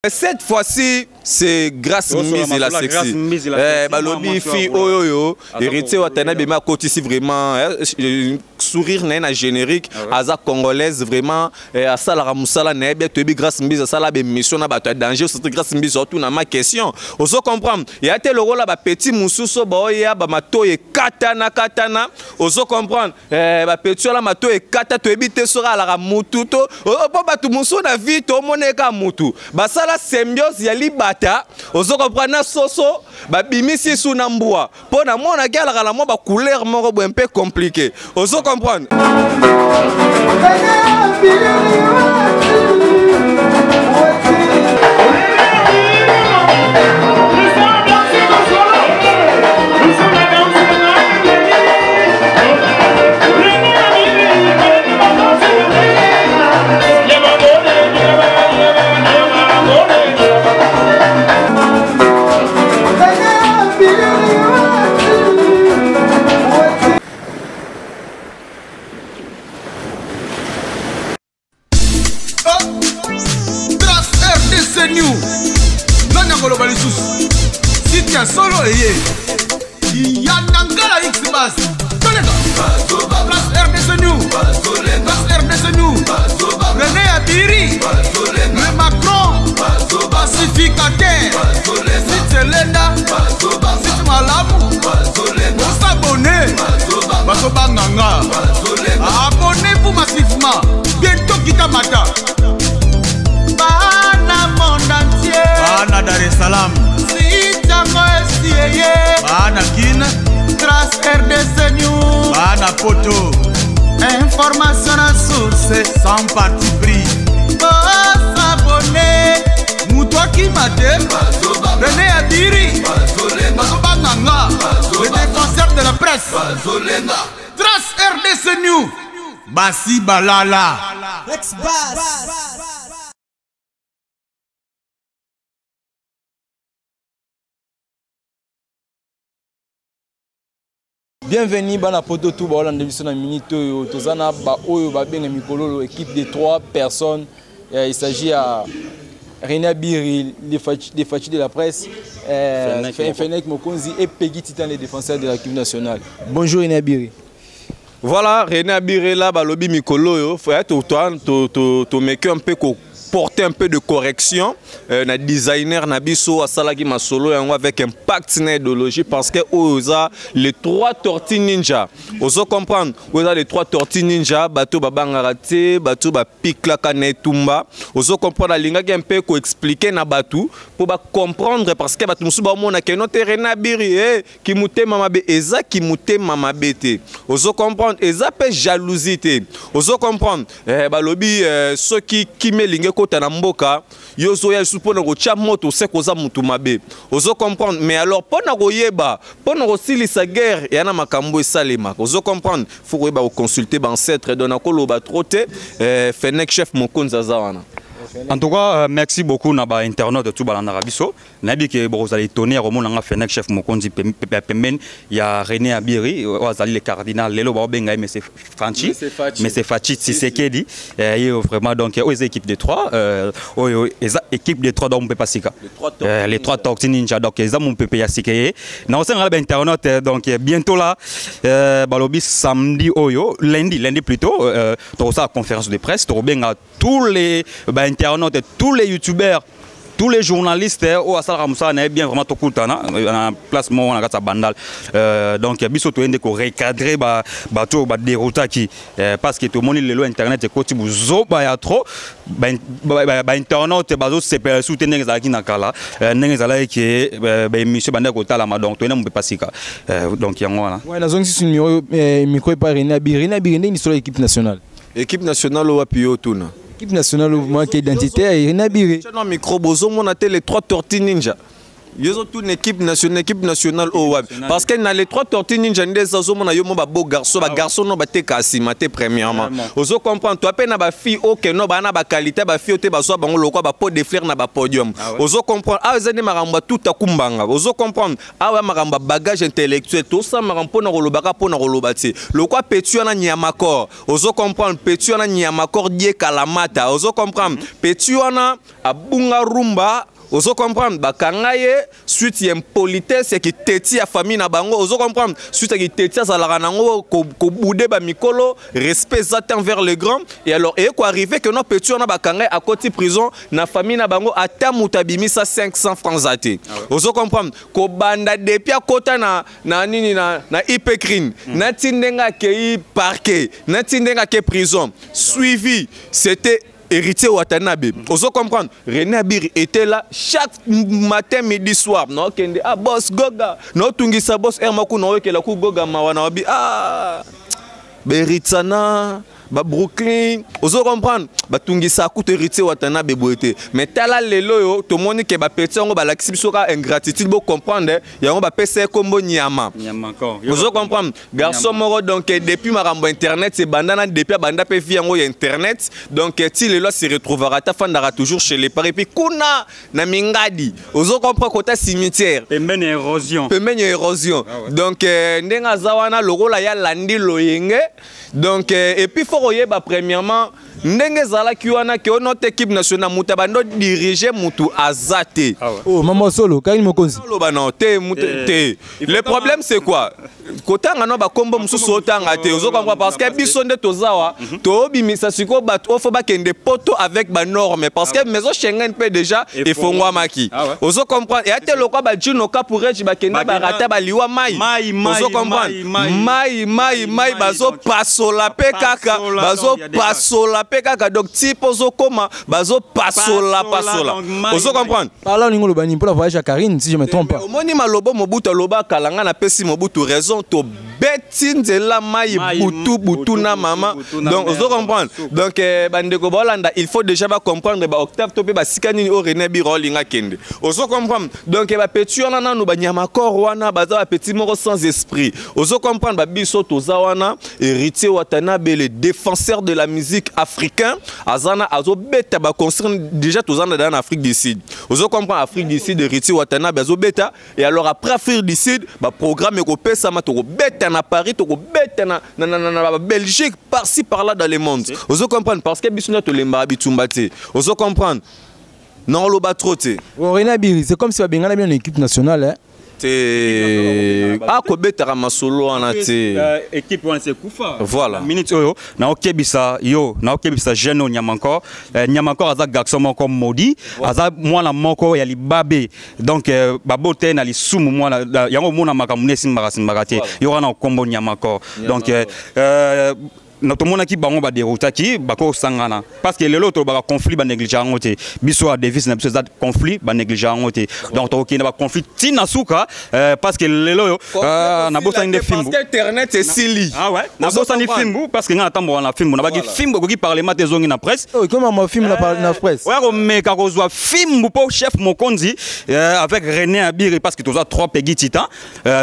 Cette fois-ci, c'est Grâce Mbizi la sexy. Eh, balobi fille oyo yo, héritier Watanabe ma kotisi vraiment eh, sourire na na générique, ah aza congolaise vraiment eh, asalaka musala na bien toyebi Grâce Mbizi asala be mission na bato ya danger surtout Grâce Mbizi otuna ma question. Ozo comprendre, ya te lokola ba petit mususu ba oya ba matoye katana katana, ozo comprendre. Eh, bapeti wana mato ekata toyebi te soki alaka mutu to mpo bato mosusu na vie tomona eka mutu basala symbiose ya libata ozo comprendre na soso babimisi su na mbwa mpo namonaki alaka na mwa bacouleur moko boye mpe compliqué ozo comprendre. Trace RDC New nani akoloba lisusu site ya solo eye yanangala xbas toleka Trace RDC New, Trace RDC New, René Abiri, le Macron, pacificateur, site elenda, site malamu, osabone bazobanganga, abonnez-vous massivement, bientôt kita mata bana monde entier, bana Dar es Salaam, site yango esi eye, bana Kin, Trace RDC News, bana Poto, information na source sans parti pris, bosabone moto akima te, René Abiri bazobanganga, le défenseur de la presse, Trace RDC News, basi balala. Bienvenue bana poto tout baolanda biso na minute oyo toza na ba oyo babenga mikololo équipe de trois personnes. Il s'agit à René Abiri, les Fachi de la presse, Fenek Mokonzi et Peggy Titan, les défenseurs de l'équipe nationale. Bonjour René Abiri. Voilà, René Abiri là, balobi mikolo yo, faut être toi, to meke un peu ko porter un peu de correction na designer na biso asalaki masolo yango avec impact na idéologie parce que oza les trois tortues ninja. Ozo comprendre, oza les trois tortues ninja, bato babangaka te, bato ba piklaka na etumba. Ozo comprendre alingaki un peu ko expliquer na bato pour ba comprendre parce que bato musu ba mona ke no te René Abiri ki mutema mabe eza ki mutema mabe te. Ozo comprendre eza pe jalousie te. Ozo comprendre balobi soki kimelinge kota na mboka yozo ya su pona kotia moto se koza mutu mabe. Ozo comprendre mais alors pona koyeba pona kosilisa guerre ya na makambo esalema. Ozo comprendre faut koyeba ko consulter ba ancêtre donc nakoloba trop te Fenek chef Mokonzi aza wana. En tout cas, merci beaucoup na ba internaute tout balanda biso. Nabi ke bo zali étonné romona nga Fenek chef Mokonzi pembeni ya René Abiri o azali le cardinal lelo ba benga mais c'est Franchi mais c'est Fachi Tshisekedi et vraiment donc o équipe de 3 o équipe de 3 donc on peut pas sika les trois tortues ninja donc eza mon pepe ya sike na osenga ba internaute donc bientôt là balobi samedi oyo lundi plutôt to sa conférence de presse to benga tous les ba internautes, tous les youtubeurs, tous les journalistes au asala musa na bien vraiment tokutana na place mo na kata bandal donc biso to ende ko recadrer ba bato ba déroutaki parce que to moni lelo internet ekoti buzoba ya trop ba internaute bazo sepela sous ndenge zalaki na kala ndenge zalaki ke ba émission banda ko talama donc to ende mpe pasika donc yango wana. Ouais, na zongi sur numéro micro par René Abiri. René Abiri ndenge sur l'équipe nationale. Équipe nationale wapi yo tuna. Équipe nationale au manque d'identité et René Abiri. Non micro bozo mon les trois tortues ninja. Yo ozotuna équipe nationale, équipe nationale oyo wapi? Parce que na Les Trois Tortues Ninja nde eza, ozomona yo mo babeau garçon, bagarçon no bateka nsima te. Premièrement, ozo comprendre, toi mpe na bafille oke no baa na baqualité, bafille oyo te bazwa bango lokwa bapots de fleur na bapodium. Ozo comprendre, awa eza nde makambo ya tuta kumbanga. Ozo comprendre, awa makambo ya bagage intellectuel, tosala makambo mpona kolobaka, mpona koloba te lokwa petit wana nyamakor. Ozo comprendre, petit wana nyamakor die kalamata. Ozo comprendre, petit wana abunga rumba. Ozo comprendre, bakanga ye suite ya impolitesse ya kiteti ya famille na bango. Ozo comprendre, suite ya kiteti azalaka nango kobude bamikolo, respect eza te envers le grand. Et alors eye koarrive ke no petit wana bakanga ye, akoti prison na famille na bango, ata moto abimisa 500 francs za te. Ozo comprendre, kobanda depuis akota na nini na IPCRIN, nati ndenge akei parquet, nati ndenge ake prison, suivi c'était Héritier Watanabe. Ozo comprendre, René Abiri était là chaque matin, midi, soir. No kende ah boss Goga. No tungisa boss er maku no ke la ku Goga mawana wabi ah Beritsana ba Brooklyn. Ozo comprendre, batungisa kutu Héritier Watanabe boye te. Mais tala lelo oyo tomoni ke bapeti yango balakisi biso kaka ingratitude. Bo comprendre yango, bapesa ye kombo nyama. Nyama encore. Ozo comprendre, garçon moko, donc depuis makambo internet ebanda na depuis abanda mpe vie yango ya internet, donc ti lelo se retrouvera ata afandaka toujours chez les parents, puis kuna na mingadi. Ozo comprendre, kota cimetière. Pembeni ya érosion. Pembeni ya érosion. Donc ndenge aza wana lokola ya landi loyenge. Donc et puis faut koyeba premièrement ndenge ezalaki wana ke ono te équipe nationale, moto abandi odirige, motu aza te. Ah ouais. Oh, mama solo kaki mokonzi. Oloba non te, mutu te. Il faut Le problème, c'est quoi? Kotanga no bakombo mosusu otanga te. Ozo comprendre, parce que biso nde toza wa toobimisa sikoyo bato oyo fo bakende poto avec banorme, parce que maison Schengen mpe déjà efongwamaki. Ozo comprendre, eya te lokwa bajino Kapureji bakenda barata baliwa mai. Mai, mai, Ozo comprendre, mai, mai, mai, mai, bazopasola mpe kaka. Pasola, donc, y a déjà- Bazopasola mpe kaka, donc ti mpo ozokoma bazopasola. Pasola, Pasola. donc, mai, Ozo mai. comprendre. Par là olingi oloba nini mpona voyage ya Karine, si je me trompe pas? Omoni malobo Mobutu aloba kala, nga napesi Mobutu raison, tobeti nzela mai. Mai, butu butu na mama. Butu na Donc mère, ozo comprendre. suka. Donc bandeko baolanda, il faut déjà bacomprendre baoctave to mpe basika nini oyo René Biro olinga kende. Ozo comprendre, donc bapeti wana nanu banyamakor wana baza bapeti moko sans esprit. Ozo comprendre, babiso toza wana, Héritier Watanabe, le défenseur de la musique africain, aza na azobeta baconcert déjà. Toza na dans Afrique du Sud. Ozo comprendre, Afrique du Sud, Héritier Watanabe azobeta. Et alors après Afrique du Sud, baprogramme ekopesama, tokobeta na Paris, tokobeta na Belgique, par-ci par-là dans le monde. Ozo comprendre, parce que biso nde tolembaka bitumba te. Ozo comprendre, non, oloba trop te. Oh, René Abiri, c'est comme si babengana bien équipe nationale, hein. Te, akobetaka masolo wana te. Équipe wana sekufa. Voilà. Minute oyo naokebisa yo, naokebisa jeune oyo Nyamankor. Nyamankor aza garçon moko maudit, aza mwana moko ya libabe, donc babote na lisumu mwana yango omona makambo nde esimbaka simbaka te. Yo wana okombo Nyamankor, donc na tomonaki bango baderutaki bakosangana, parce que lelo tolobaka conflit banéglige yango te. Biso ya devise na biso eza conflit banéglige yango te, donc tokokende baconflit ntina suka, parce que lelo oyo nabosani nde fimbu. Parce que internet esili. Ah ouais, nabosani fimbu, parce que ngai natamboka na fimbu, nabaki fimbu ekoki parlement te, ezongi na presse. Oh, comme ma film na presse. Oya komeka kozwa fimbu mpo chef mokonzi avec René Abiri, parce que toza trois Peggy Titan,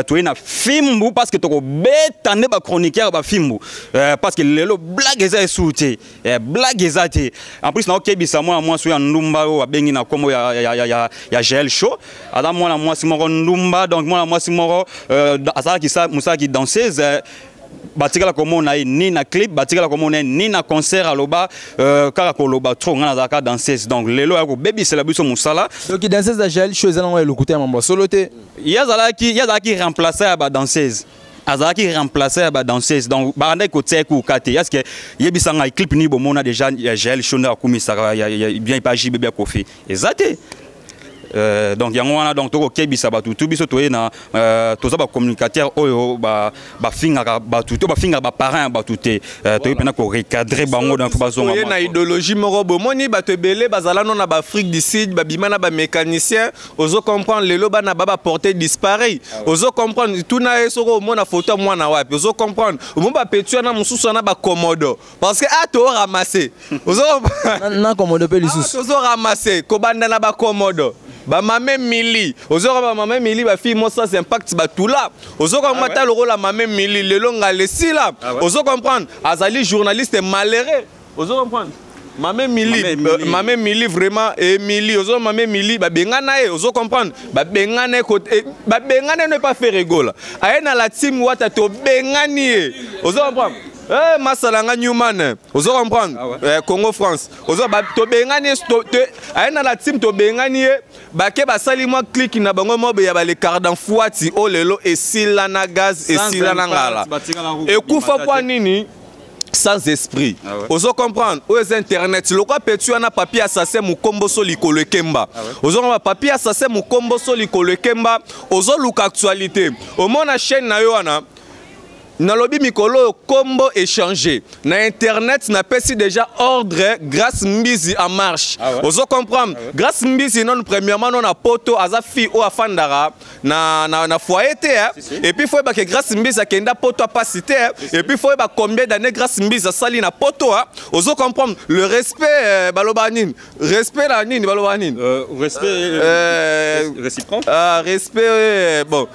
toye na fimbu, parce que tokobeta nde bachroniqueur bafimbu, parce que lelo blague eza esu te, blague eza te. En plus naokebisa mwana mwasi oyo ya ndumba oyo abengi na nkombo ya Gel Show. Aza mwana mwasi moko ndumba, donc mwana mwasi moko azalaki mosalaki danseuse, batikala komona ye ni na clip, batikala komona ye ni na concert. Aloba kaka koloba trop, ngai nazalaka danseuse, donc lelo ya kobebisela biso mosala. Donc danseuse ya Gel Show eza nango ya lokuta, ya mambo solo te. Ye azalaki remplacer ya badanseuse, azalaki remplacer ya badanseuse, donc bakandaki kotia ye kuka te. Est-ce yebisa ngai clip nini bomona déjà ya Gel Show nde akumisaka bien epa JB ya Kofi? Eza te. Donc yango wana, donc tokokebisa bato tu. Biso toye na toza bacommunicateur oyo bafingaka bato te, bafingaka baparent ya bato te. Toye mpena korecadre bango, donc bazonga. Oye na idéologie moko bomoni bato ebele bazala no na baAfrique du Sud, babima na bamécanicien. Ozo comprendre, lelo bana baporte disparu. Ozo comprendre, tuna ye soki omona photo ya mwana wapi. Ozo comprendre, omoni bapeti wana mosusu wana bakomodo, parce que a toramasse. Ozo comprendre. Na komodo mpe lisusu. Tozo ramasse kobanda na bakomodo. Bamame Mili, ozoka bamame Mili, bafille mo sans impact, batula. Ozoka mata lokola mame Mili lelo ngala esila. Ozo comprendre, azali journaliste malheureux. Ozo comprendre, mame Mili. Mame Mili. Mame Mili vraiment, Emili, ozo mame Mili, babengana ye. Ozo comprendre, babengana ye babengana ye no epa Ferre Gola, aye na la team Wata, tobengani ye. Ozo comprendre, masala nga Newman, ozo comprendre. Ah ouais. Congo France, ozo tobengani ye, aye na la team, tobengani ye. Bake basali mwa clique na bango mo ya balekardan fuati oyo lelo esila na gaz. Sans Esila na impact, ngala. Batikala ko- Ekufa bimata kwa te. Nini sans esprit. Ah ouais. Ozo comprendre, oyo eza internet lokwa petu wana, papier assassin mokomboso likolo ekemba. Ozomona papier assassin mokomboso likolo ekemba, ozoluka actualité, omona chaîne na yo wana. Nalobi mikolo oyo kombo échanger na internet, napesi déjà ordre, Grâce Mbizi en marche. Ah ouais. Ozo comprendre, Grâce Mbizi non, premièrement non, na poto aza fille oyo afandaka na foyer te, hein. Si, si. Et puis faut yeba ke Grâce Mbizi akenda poto apasi te, hein. Et puis faut yeba combien d'années Grâce Mbizi asali na poto, hein. Ozo comprendre, le respect, baloba nini, respect na nini, baloba nini? Respect réciproque. Ah, respect, bon,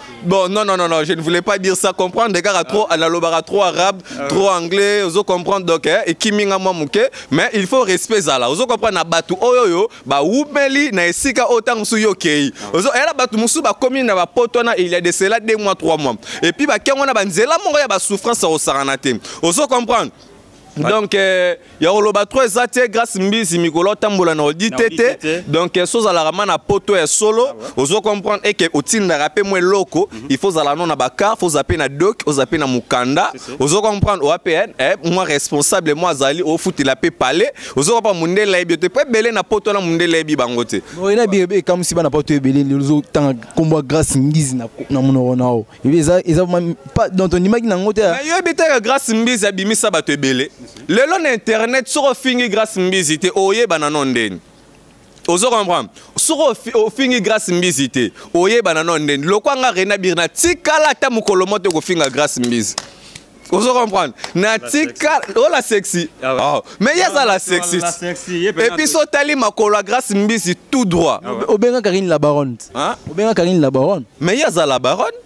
non, non, non, non, je ne voulais pas dire ça. Comprendre, des gars, trop, nalobaka trop arabe, trop anglais, ozo comprendre, donc, eh, ekiminga mwa moke, mais il faut respect zala. Ozo comprendre, na batu oyo yo, ba wumeli na esika oyo ntango mosusu yo okei. Ozo, ela bato mosusu bakomi na bapoto wana, il y a de cela 2 mois, 3 mois. Et puis, bakengo na banzela moko ya basouffrance osakana te. Ozo comprendre. Donc ya koloba trop eza te. Grâce Mbizi mikolo otambola na odi Na te odi te. te. Donc so ozalaka ma na poto ya solo, ozo comprendre eke otindaka mpe mwa eloko, il faut ozala no na bacar, faut oza mpe na dok, oza mpe na mokanda. Si, si. Ozo comprendre, oa mpe mwa responsable mwa azali ofutela mpe pale. Ozo comprendre, mondele ayebi yo te, po ebele na poto wana mondele ayebi bango te. Ena bi ekamwisi bana poto ebele lelo ozotanga nkombo ya Grâce Mbizi na monoko na yo. Ebi eza pas donc tondimaki nango te. Mais yoyebi te ke Grâce Mbizi abimisa bato ebele lelo na internet? Soki ofingi Grâce Mbizi te, oyebana no ndeni. Ozo comprendre, soki ofingi Grâce Mbizi te, oyebana no ndeni. Lokwa nga René Abiri, natikala ata mokolo mo te kofinga Grâce Mbizi. Ozo comprendre, natikala ola sexy. Ah ouais. Oh, mais ye aza la sexy. La sexy, ye Et puis so otali makolo ya Grâce Mbizi tout droit. Obenga Karine la baronne. Hein? Obenga Karine la baronne. Mais ye aza la baronne.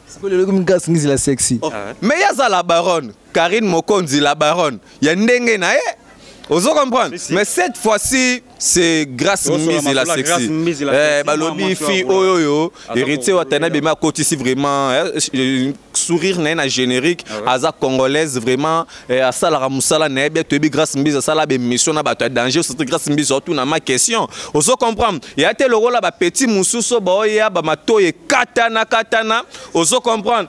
Sikoyo lelo ekomi Grâce Mbizi la sexy. Oh. Mais ye aza la baronne, Karine Mokonzi la baronne ya ndenge na ye. Ozo comprendre? Si, si. Mais cette fois-ci, c'est Grâce Ozo Mbizi la la Grâce sexy. Mbizi la Eh, sexy, balobi mama fi mwasi wa oyo oyo Aza héritier Watanabe ma akotisi vraiment sourire na ye na générique. Aza congolaise vraiment, asalaka mosala na ye bien. Toyebi Grâce Mbizi asala bémission na bato ya danger, surtout Grâce Mbizi otuna ma question. Ozo comprendre, ya te lokola bapetit mosusu baoya bamatoyi ekatana katana. Ozo comprendre,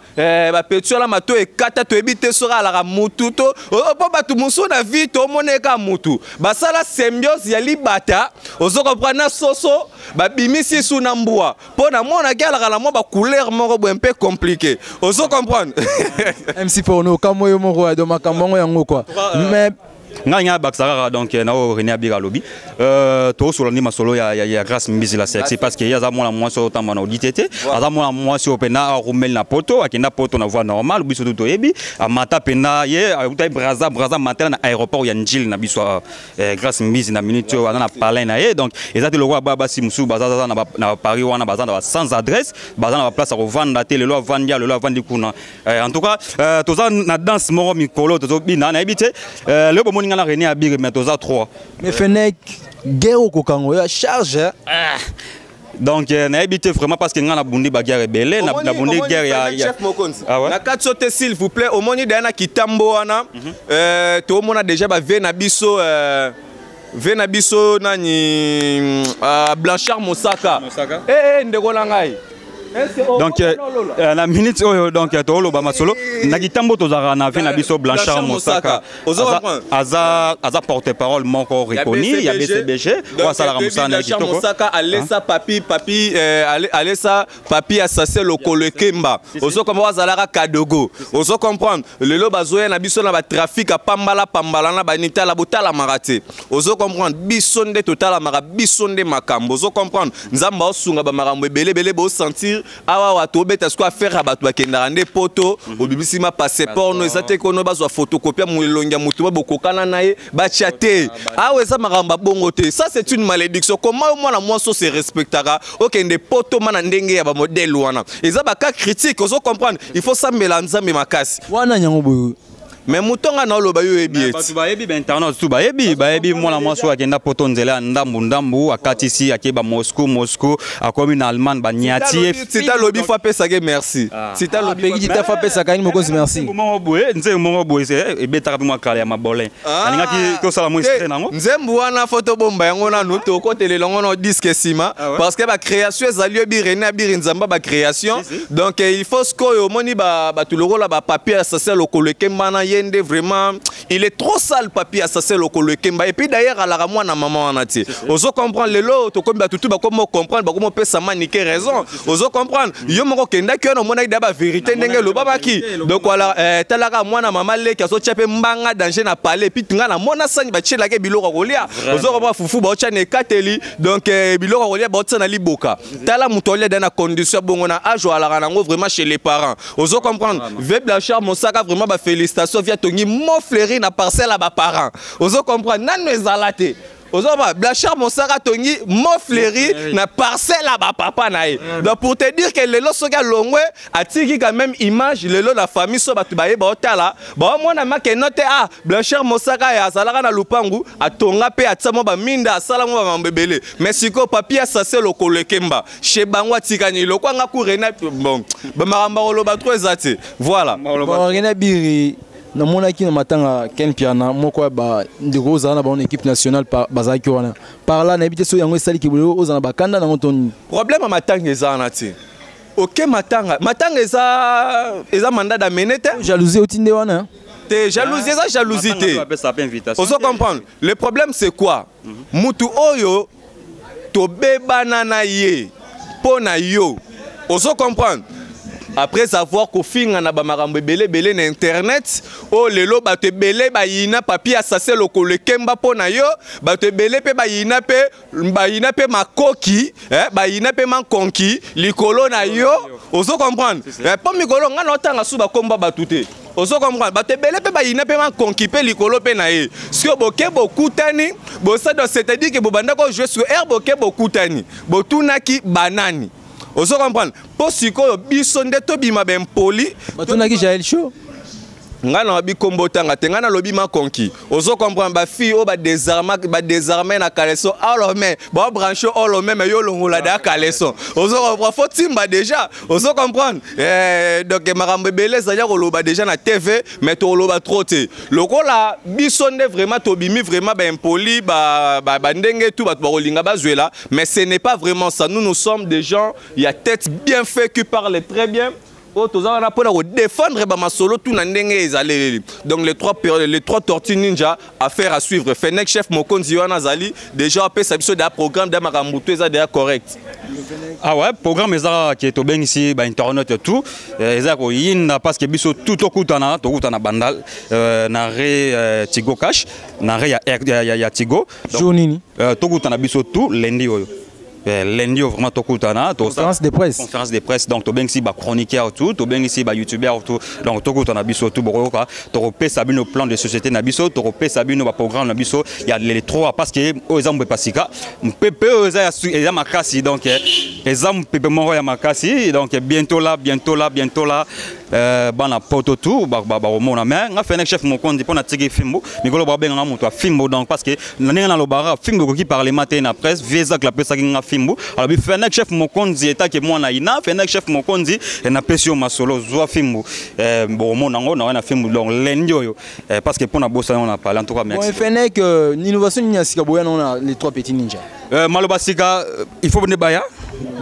bapetit wana matoyi ekata, toyebi te soki alaka mutu to mpo bato mosusu na vie tomona eka mutu basala symbiose ya libata. Ozo comprendre, na soso babimisi su na mbwa, mpo namonaki alaka na mwa bacouleur moko boye mpe compliqué. Ozo comprendre. MC Porno kamwa yo moko do makambo yango yango quoi, mais Ngai bakisa kaka donc na oyo René Abiri alobi, tozosola nde masolo ya Grâce Mbizi la sexy, parce que ye aza mwana mwasi oyo otamba na odi te te, aza mwana mwasi oyo mpena arumeli na poto, akenda poto na voie normale. Biso tu toyebi, amata mpena ye autai Braza, Braza matela na aéroport ya Njili na biso. Grâce Mbizi na minute oyo aza na palin na ye, donc eza te lokola baya basi mosusu baza aza na baparis wana, baza na ba sans adresse, baza na baplace ya kovanda te. Lelo avandi ya lelo avandi kuna. En tout cas, toza na danse moko mikolo tozobina, nayebi te. Lelo bomoni nga na René Abiri, mais toza 3. Mais Fenek, guerre okokango ya charge, hein? Ah. Donc nayebi te vraiment, parce que nga nabundi baguerre ebele, nabundi guerre ya Chef Mokonzi. Ah ouais? Na kati te, s'il vous plaît. Omoni deya na kitambo wana, toomona déjà bave na biso, ve na biso nani, Blanchard Mosaka. Mosaka. Eh, eh, ndeko na ngai. Donc na minute oyo, donc toloba masolo na kitambo, tozalaka na ve na biso Blanchard Mosaka. Ozo Aza- comprendre? Aza porte parole moko reconnu ya BCBG oyo asalaka mosala na ye Blanchard kitoko. Mosaka alesa papi papi, alesa papi assassin lokolo ekemba. Ozo comprendre, azalaka kadogo. Ozo comprendre, lelo bazoya na biso na batrafic apambala pambala na banitala botalamaka te. Ozo comprendre, biso nde totalamaka, biso nde makambo. Ozo comprendre, Nzambe aosunga bamakambo ebele ebele bosentir. Awa awa tobeta sikoyo affaire ya bato bakendaka nde poto. Obimisi ma passeport no, eza te kono bazwa photocopie ya elongi ya motu bokokana na ye, batya te. Awa eza makambo ya bongo te. Ça, c'est une malédiction. Comment yo mwana mwasi ose respectaka, okende poto ma na ndenge ya bamodele wana? Eza bacas critique, ozo comprendre? Il faut sambela Nzambe makasi. Wana yango boye. Mais moto nga na oloba, yo oyebi eti. Bato bayebi, bainternet tu bayebi mwana mwasi oyo akenda poto nzela ya ndambu ndambu, akatisi, akei ba Moscou, Moscou, akomi na Allemagne, baniati ye. Tita alobi fo apesake merci. Tita alobi. Peki Tita fo apesaka nini mokonzi merci. Nzembo moko boye, nzembo moko boye ebetaka mpe mwa kala ya mabolin. Alingaki tosala mwa extrait nango. Nzembo wana fo tobomba yango nanu, tokotelela yango na disque nsima, parce que bacréation ezali oyebi René Abiri Nzamba, bacréation. Donc il faut sikoyo omoni bato lokola bapapier assassin lokolo ekemba na ye nde. Vraiment, il est trop sale, papier assassin lokolo ekemba. Et puis d'ailleurs alaka mwana mama wana te, ozo comprendre? Lelo tokomi bato tu bakomi comprendre, bakomi opesa Manike raison, ozo comprendre? Yo moko okendaki wana, omonaki da bavérité ndenge elobamaki. Donc voilà, talaka mwana mama leki azotia mpe mbanga danger na palais. Puis nga namona sani batielaki biloko ya kolia, ozo comprendre? Fufu baotia na ekateli. Donc biloko ya kolia baotia na liboka. Tala moto alia da na condition ya bongo na age alaka nango vraiment chez les parents, ozo comprendre? Ve Blanchard Mosaka, vraiment bafélicitation. Via tongi Mont Fleury na parcelle ya baparent, ozo comprendre? Nano ezala te, ozomba Blanchard Mosaka tongi Mont Fleury na parcelle ya bapapa na ye. Donc pour te dire que lelo soki alongwe, atiki quand même image lelo na famille. So bato bayeba otala, baomona makeno te. Ah, Blanchard Mosaka ye azalaka na lupangu, atonga mpe atia mwa baminda, asala mwa bamambo ebele. Mais sikoyo papi asase lokolo ekemba chez bango, atikani lokwanga ku Rena. Bon, bamakambo akoloba trop eza te, voilà. Bon, René Abiri, namonaki na matanga Ken Piana, moko ya bandeko ozala na bango na équipe nationale, bazalaki wana par là. Nayebi te soki yango esaliki boye ozala na bakanda nango to nini. Problème ya matanga eza wana te. Oke matanga, matanga eza mandat d'amener te. Jalousie oti nde wana. Te, jalousie eza jalousie te. Apesa mpe invitation. Ozo comprendre? Le problème, c'est quoi? Mutu oyo tobebana na ye mpo na yo, ozo comprendre? Après avoir kofinga na bamakambo ebele ebele na internet, oyo lelo bato ebele bayina papi asase lokolo ekemba mpo na yo, bato ebele mpe bayina mpe makoki, bayina mpe makonki likolo na yo, ozo comprendre? Mpo mikolo ngai naotanga su bakomba bato te, ozo comprendre? Bato ebele mpe bayina mpe makonki mpe likolo mpe na ye. Sikoyo boke bokutani, bosado, c'est-à-dire ke bobanda kojouer. Sikoyo ere boke bokutani, botunaki banani, ozo comprendre? Mpo sikoyo biso nde tobima bempoli. Batunaki Jael Show. Ngai nalobi kombo otanga te, ngai nalobi makonki, ozo comprendre? Bafille oyo badésarme na caleçon, alors mais baobranche olo meme yo olongola da caleçon, ozo comprendre? Fo timba déjà, ozo comprendre? Donc makambo ebele ezali ya koloba déjà na TV, mais tokoloba trop te. Lokola biso nde vraiment tobimi vraiment baimpoli, bandenge tout bato bakolinga bazwela, mais ce n'est pas vraiment ça. Nous, nous sommes des gens ya tête bien fait, qui parlent très bien. Oyo toza wana mpona kodéfendre bamasolo tu na ndenge ezaleleli. Donc les trois tortues ninja, affaire à suivre. Fenek chef mokonzi wana azali déjà apesa biso deya programme deya, makambo tu eza deya correct. Ah ouais, programme eza ke tobengisi bainternet tout, eza koyinda, parce que biso tout tokutana Bandal, na re Tigo Cash, na re ya Tigo. Jour nini? Tokutana biso tout lundi oyo. Lundi oyo vraiment tokutana. Conférence de presse. Conférence de presse. Donc tobengisi bachroniqueur tout, tobengisi bayoutubeur tout. Donc tokutana biso tout, bokoyoka, tokopesa bino plan de société na biso, tokopesa bino baprogramme na biso ya les trois, parce que oyo eza mopepe sika, mopepe oyo eza makasi. Donc eza mopepe moko ya makasi. Donc bientôt là, bientôt là, bientôt là, bana poto tout bakomona. Mais nga Fenek chef mokonzi, mpo natiki fimbu mikolo, babenganga moto ya fimbu. Donc parce que na ndenge nalobaka, fimbu ekoki parlement te na presse. Vie Ezak apesaki nga fimbu, alobi: "Fenek chef mokonzi, etake mwana ina Fenek chef mokonzi, napesi yo masolo, zwa fimbu." Bokomona yango nawe na fimbu. Donc lundi oyo, parce que mpo na bosani ngo na parle. En tout cas, merci. Bon, Fenek, innovation nini ya sika boya na les trois petits ninjas? Maloba sika, il faut nde baya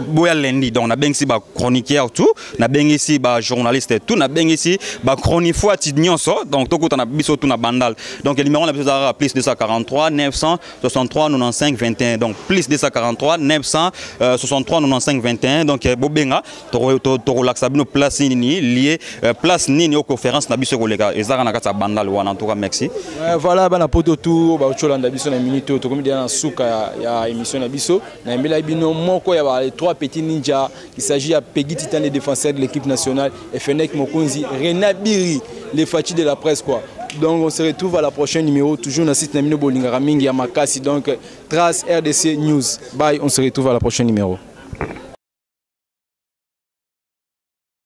boya lundi. Donc nabengisi bachroniqueur tout, nabengisi bajournaliste tout, nabengisi bachronifoiti nyonso. Donc tokutana biso tout na Bandal. Donc numéro na biso ezalaka plus 243 963 95 21. Donc plus 243 963 95 21. Donc bobenga, tokolakisa bino place nini lie, place nini oyo conférence na biso ekoleka. Ezalaka na kati ya Bandal wana. En tout cas, merci. Ouais, voilà, bana poto tout baotolanda biso na minute oyo, tokomi deja na suka ya émission na biso. Nayembelaki bino moko ya ba les trois. Trois petits ninjas. Il s'agit à Peggy Titan, les défenseurs de l'équipe nationale, et Fenek Mokonzi, René Biri, les fatigues de la presse, quoi. Donc on se retrouve à la prochaine numéro, toujours dans le site na bino bolingaka mingi ya makasi. Donc Trace RDC News. Bye, on se retrouve à la prochaine numéro.